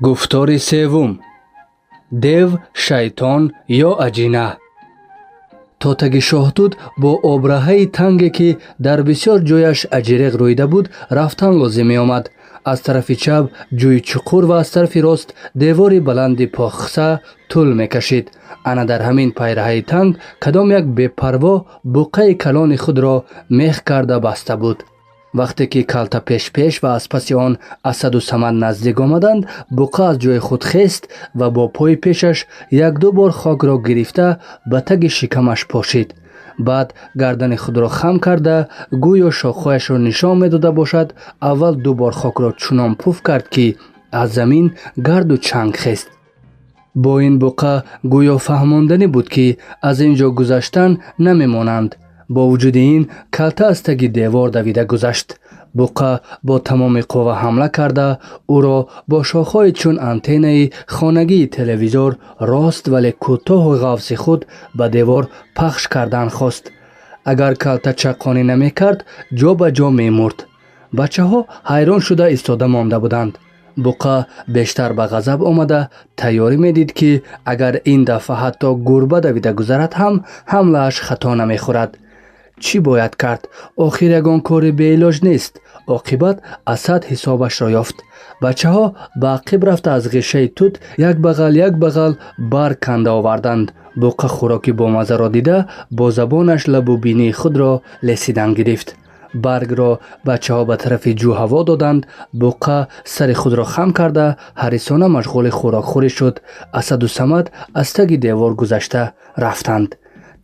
Гуфтори севум: дев, шайтон ё аҷина. То таги шоҳтут бо обраҳаи танге, ки дар бисёр ҷояш аҷиреғ рӯида буд, рафтан лозим меомад. Аз тарафи чап ҷӯи чуқур ва аз тарафи рост девори баланди похса тӯл мекашид. Ана дар ҳамин пайраҳаи танг кадом як бепарво буққаи калони худро мех карда баста буд. Вақте ки Калта пешпеш ва аз паси он Асаду Самад наздик омаданд, буққа аз ҷои худ хест ва бо пои пешаш якду бор хокро гирифта, ба таги шикамаш пошид. Баъд гардани худро хам карда, гӯё шохҳояшро нишон медода бошад, аввал ду бор хокро чунон пуф кард, ки аз замин гарду чанг хест. Бо ин буққа гӯё фаҳмонданӣ буд, ки аз ин ҷо гузаштан намемонанд. Бо вуҷуди ин, Калта аз таги девор давида гузашт. Буққа бо тамоми қувва ҳамла карда, ӯро бо шохҳои чун антеннаи хонагии телевизор рост, вале кӯтоҳу ғафси худ ба девор пахш кардан хост. Агар Калта чаққонӣ намекард, ҷо ба ҷо мемурд. Бачаҳо ҳайрон шуда истода монда буданд. Буққа бештар ба ғазаб омада, тайёрӣ медид, ки агар ин дафъа ҳатто гурба давида гузарад ҳам, ҳамлааш хато намехӯрад. Чӣ бояд кард? Охир ягон кори беилоҷ нест. Оқибат Асад ҳисобашро ёфт. Бачаҳо ба ақиб рафта, аз ғишаи тут як бағал як бағал барг канда оварданд. Буққа хӯроки бомаззаро дида, бо забонаш лабу бинии худро лесидан гирифт. Баргро бачаҳо ба тарафи ҷӯ ҳаво доданд. Буққа сари худро хам карда, ҳарисона машғули хӯрокхӯрӣ шуд. Асаду Самад аз таги девор гузашта рафтанд.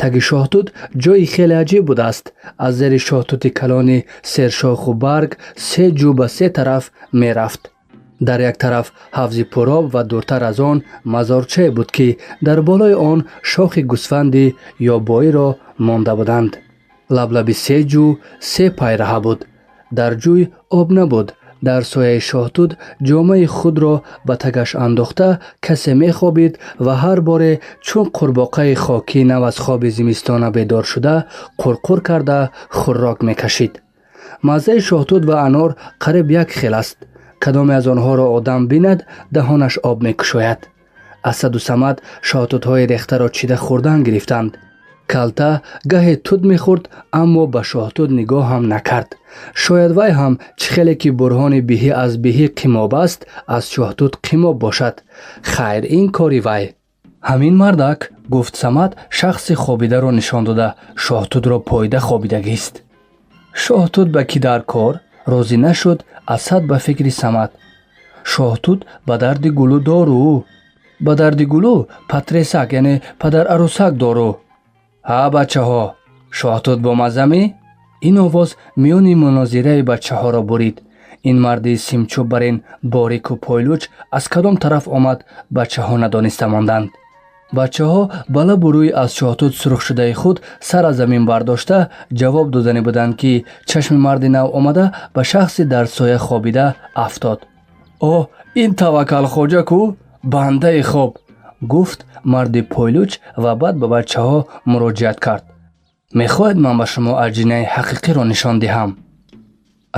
Таги шоҳтут ҷои хеле аҷиб будааст. Аз зери шоҳтути калони сершоху барг се ҷӯ ба се тараф мерафт. Дар як тараф ҳавзи пуроб ва дуртар аз он мазорчае буд, ки дар болои он шохи гӯсфанди ёбоиро монда буданд. Лаблаби се ҷӯ се пайраҳа буд. Дар ҷӯй об набуд. Дар сояи шоҳтут ҷомаи худро ба тагаш андохта, касе мехобид ва ҳар боре чун қурбоқаи хокӣ нав аз хоби зимистона бедор шуда, қурқур карда хӯрок мекашид. Маззаи шоҳтут ва анор қариб як хел аст. Кадоме аз онҳоро одам бинад, даҳонаш об мекушояд. Асаду Самад шоҳтутҳои рехтаро чида хӯрдан гирифтанд. Калта гаҳе тут мехӯрд, аммо ба шоҳтут нигоҳ ҳам накард. Шояд вай ҳам, чӣ хеле ки бурҳони биҳӣ аз биҳӣ қимоб аст, аз шоҳтут қимоб бошад. Хайр, ин кори вай. «Ҳамин мардак, — гуфт Самад, шахси хобидаро нишон дода, — шоҳтутро пойда хобидагист». «Шоҳтут ба кӣ дар кор?» — розӣ нашуд Асад ба фикри Самад. «Шоҳтут ба дарди гулӯ дору, ба дарди гулӯ патресак, яъне падарарӯсак дору. Ҳа, бачаҳо, шоҳтут бомаззамӣ?» Ин овоз миёни мунозираи бачаҳоро бурид. Ин марди симчӯб бар ин борику пойлуч аз кадом тараф омад, бачаҳо надониста монданд. Бачаҳо ба лабу рӯи аз шоҳтут сурхшудаи худ сар аз замин бардошта, ҷавоб доданӣ буданд, ки чашми марди нав омада ба шахси дар соя хобида афтод. «О, ин Таваккалхоҷа ку, бандаи хоб», — гуфт марди пойлуч ва баъд ба бачаҳо муроҷиат кард: «Мехоҳед, ман ба шумо аҷинаи ҳақиқиро нишон диҳам?»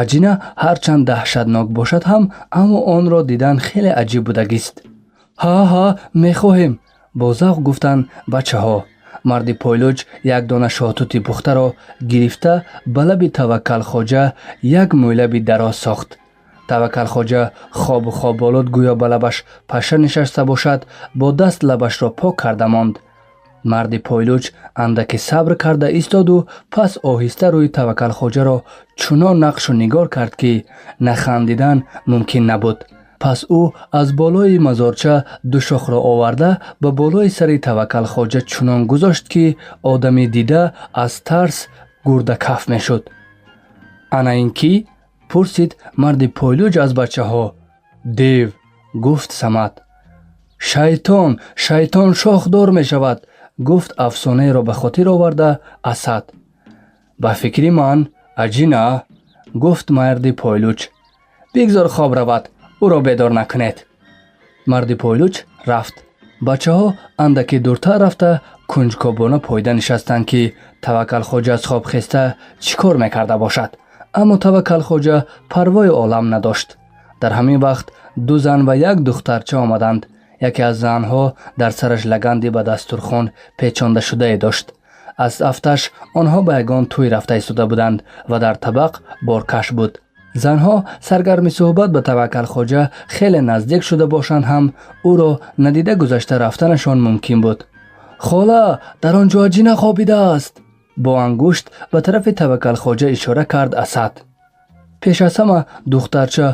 Аҷина ҳарчанд даҳшатнок бошад ҳам, аммо онро дидан хеле аҷиб будагист. «Ҳа, ҳа, мехоҳем», — бо завқ гуфтанд бачаҳо. Марди пойлуч як дона шоҳтути пухтаро гирифта, ба лаби Таваккалхоҷа як мӯйлаби дароз сохт. Таваккалхоҷа хобу хоболуд, гӯё ба лабаш паша нишаста бошад, бо даст лабашро пок карда монд. Марди пойлуч андаке сабр карда истоду пас оҳиста рӯи Таваккалхоҷаро чунон нақшу нигор кард, ки нахандидан мумкин набуд. Пас ӯ аз болои мазорча ду шохро оварда, ба болои сари Таваккалхоҷа чунон гузошт, ки одами дида аз тарс гурдакаф мешуд. «Ана ин кӣ?» — пурсид марди пойлуҷ аз бачаҳо. «Дев», — гуфт Самад. «Шайтон, шайтон шохдор мешавад», — гуфт афсонаеро ба хотир оварда Асад. «Ба фикри ман, аҷина», — гуфт марди пойлуч. «Бигзор хоб равад, ӯро бедор накунед». Марди пойлуч рафт. Бачаҳо андаке дуртар рафта, кунҷкобона пойда нишастанд, ки Таваккалхоҷа аз хоб хеста чӣ кор мекарда бошад. Аммо Таваккалхоҷа парвои олам надошт. Дар ҳамин вақт ду зан ва як духтарча омаданд. Яке аз занҳо дар сараш лаганди ба дастурхон печондашудае дошт. Аз афташ онҳо ба ягон тӯй рафта истода буданд ва дар табақ боркаш буд. Занҳо саргарми суҳбат ба Таваккалхоҷа хеле наздик шуда бошанд ҳам, ӯро надида гузашта рафтанашон мумкин буд. «Хола, дар он ҷо аҷина хобидааст», бо ангушт ба тарафи Таваккалхоҷа ишора кард Асад. Пеш аз ҳама духтарча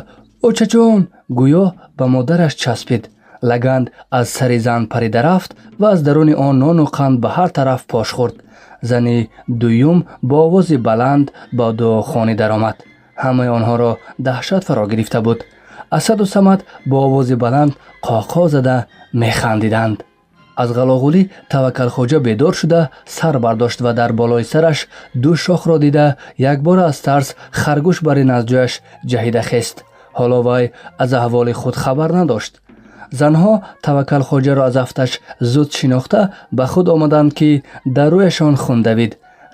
«Очаҷон» гӯё ба модараш часпид. Лаганд аз сари зан парида рафт ва аз даруни он нону қанд ба ҳар тараф пош хӯрд. Зани дуюм бо овози баланд ба дуохонӣ даромад. Ҳамаи онҳоро даҳшат фаро гирифта буд. Асаду Самад бо овози баланд қоқо зада механдиданд. Аз ғалоғулӣ Таваккалхоҷа бедор шуда сар бардошт ва дар болои сараш ду шохро дида, якбора аз тарс харгӯш бар ин аз ҷояш ҷаҳида хест. Ҳоло вай аз аҳволи худ хабар надошт. Занҳо Таваккалхоҷаро аз афташ зуд шинохта, ба худ омаданд, ки дар рӯяшон хун давид.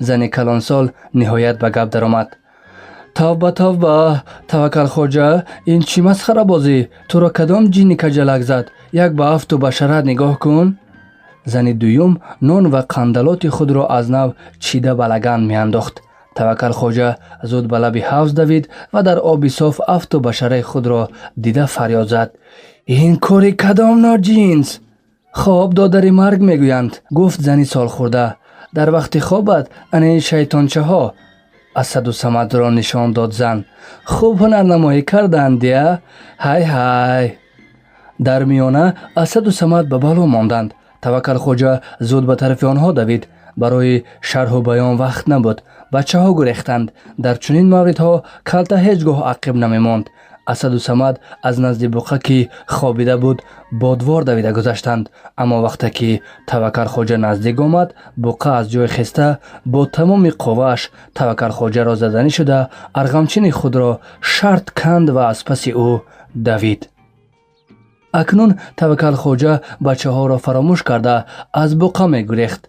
Зани калонсол ниҳоят ба гап даромад: «Тавба, тавба, Таваккалхоҷа, ин чӣ масхарабозӣ? Туро кадом ҷинни каҷалак зад? Як ба афту башарат нигоҳ кун». Зани дуюм нон ва қандалоти худро аз нав чида ба лаган меандохт. Таваккалхоҷа зуд ба лаби ҳавз давид ва дар оби соф афту башараи худро дида фарёд зад: «Ин кори кадом ноҷинс?» «Хоб додари марг мегӯянд», гуфт зани солхӯрда. «Дар вақти хобат ана ин шайтончаҳо, Асаду Самадро нишон дод зан, хуб ҳунарнамоӣ карданд, я? Ҳай, ҳай». Дар миёна Асаду Самад ба бало монданд. Таваккалхоҷа зуд ба тарафи онҳо давид. Барои шарҳу баён вақт набуд. Бачаҳо гурехтанд. Дар чунин мавридҳо калта ҳеҷ гоҳ ақиб намемонд. Асаду Самад аз назди буқа, ки хобида буд, бодвор давида гузаштанд. Аммо вақте ки Таваккалхоҷа наздик омад, буқа аз ҷой хеста, бо тамоми қуввааш Таваккалхоҷаро заданӣ шуда, арғамчини худро шарт канд ва аз паси ӯ давид. Акнун Таваккалхоҷа бачаҳоро фаромӯш карда, аз буқа мегурехт.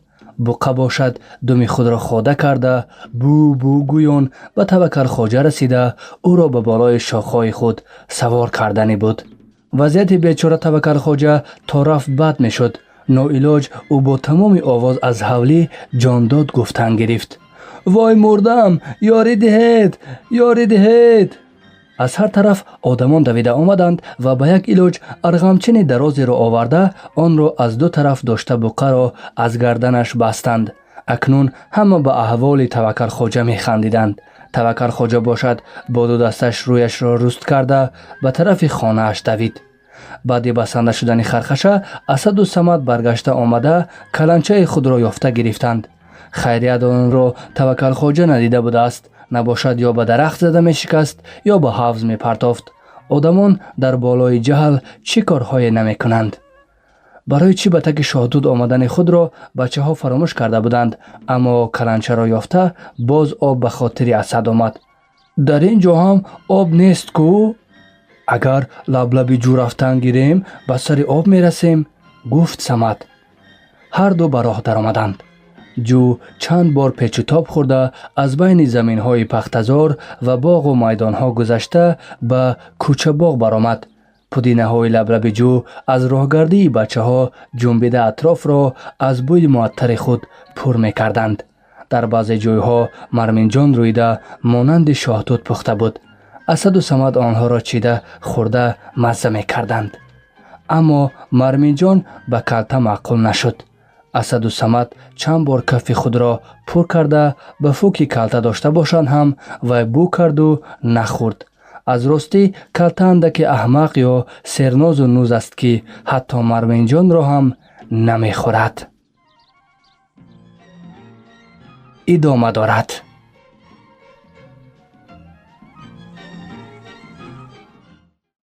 Буқа бошад, думи худро хода карда, бу бу гӯён ба Таваккалхоҷа расида, ӯро ба болои шохҳои худ савор карданӣ буд. Вазъияти бечора Таваккалхоҷа то рафт бад мешуд. Ноилоҷ ӯ бо тамоми овоз аз ҳавлӣ ҷондод гуфтан гирифт: «Вой, мурдам, ёрӣ диҳед, ёрӣ диҳед!» Аз ҳар тараф одамон давида омаданд ва ба як илоҷ арғамчини дарозеро оварда, онро аз ду тараф дошта, буқаро аз гарданаш бастанд. Акнун ҳама ба аҳволи Таваккалхоҷа механдиданд. Таваккалхоҷа бошад, бо ду дасташ рӯяшро руст карда, ба тарафи хонааш давид. Баъди басанда шудани хархаша Асаду Самад баргашта омада, каланчаи худро ёфта гирифтанд. Хайрият, онро Таваккалхоҷа надида будааст. Набошад, ё ба дарахт зада мешикаст, ё ба ҳавз мепартофт. Одамон дар болои ҷаҳл чӣ корҳое намекунанд. Барои чӣ ба таги шоҳтут омадани худро бачаҳо фаромӯш карда буданд, аммо каланчаро ёфта, боз об ба хотири Асад омад. «Дар ин ҷо ҳам об нест кӯ? Агар лаблаби ҷӯ рафтан гирем, ба сари об мерасем», гуфт Самад. Ҳарду ба роҳ даромаданд. Ҷӯ чанд бор печутоб хӯрда, аз байни заминҳои пахтазор ва боғу майдонҳо гузашта, ба кӯчабоғ баромад. Пудинаҳои лаблаби ҷӯ аз роҳгардии бачаҳо ҷунбида, атрофро аз бӯи муаттари худ пур мекарданд. Дар баъзе ҷойҳо марминҷон рӯида, монанди шоҳтут пухта буд. Асаду Самад онҳоро чида хӯрда мазза мекарданд, аммо марминҷон ба калта маъқул нашуд. Асаду Самад чанд бор кафи худро пур карда ба фуки калта дошта бошанд ҳам, вай бӯ карду нахӯрд. Аз ростӣ, калта андаке аҳмақ ё сернозу нуз аст, ки ҳатто марминҷонро ҳам намехӯрад. Идома дорад.